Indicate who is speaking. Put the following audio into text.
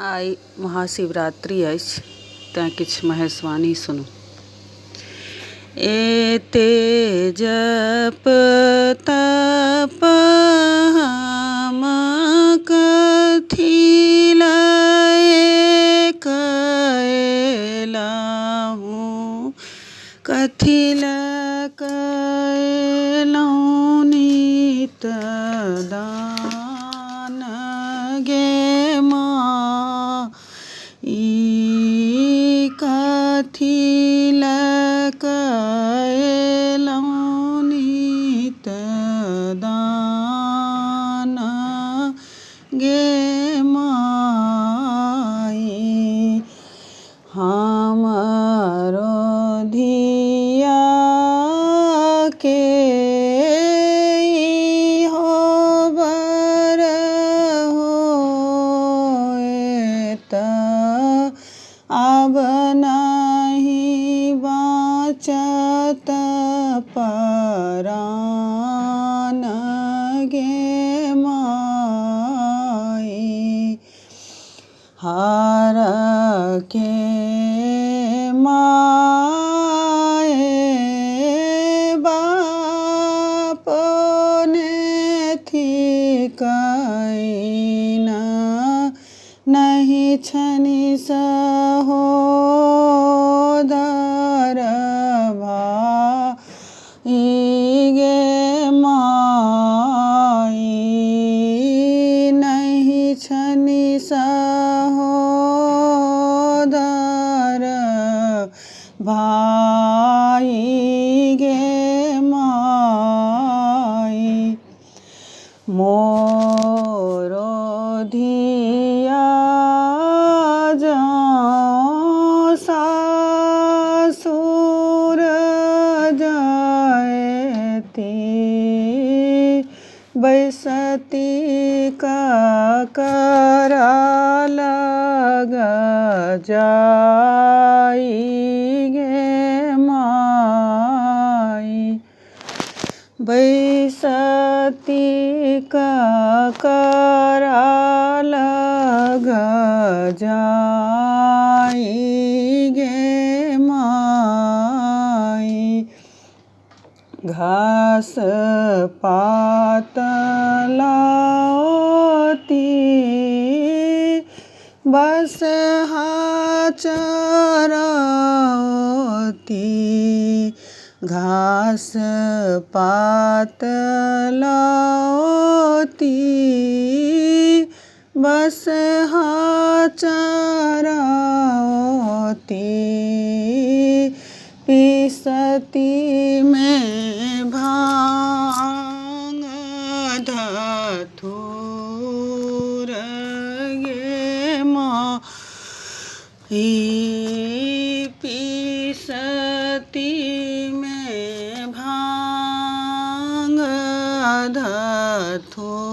Speaker 1: आइ महाशिवरात्रि अछि तेँ किछु महेशवाणी सुनू। एते जप तप हम कथी लए कएलहुँ, कथी लए कएलहुँ नित दान गे माँ, ई कथी लए कएलहुँ नित दान गे माई, हमरो धियाके इहो बर होएत, आब नहि बाँचत परान गे माई, हरके माए बाप ने थिकैन, नहि छनि सहोदर भाइ गे माई, नहि छनि सहोदर भाइ गे माई, मोरो धिया जँ सासुर जायती, बैसती ककरा लग जाई गे माई, बैसती ककरा लग जाई गे माई, घास पात लाओती बसहा चरौती, घास पात लाओती बसहा चरौती, पिसतीमे भाँग धथूर गे माई, पिसतीमे भाँग धथूर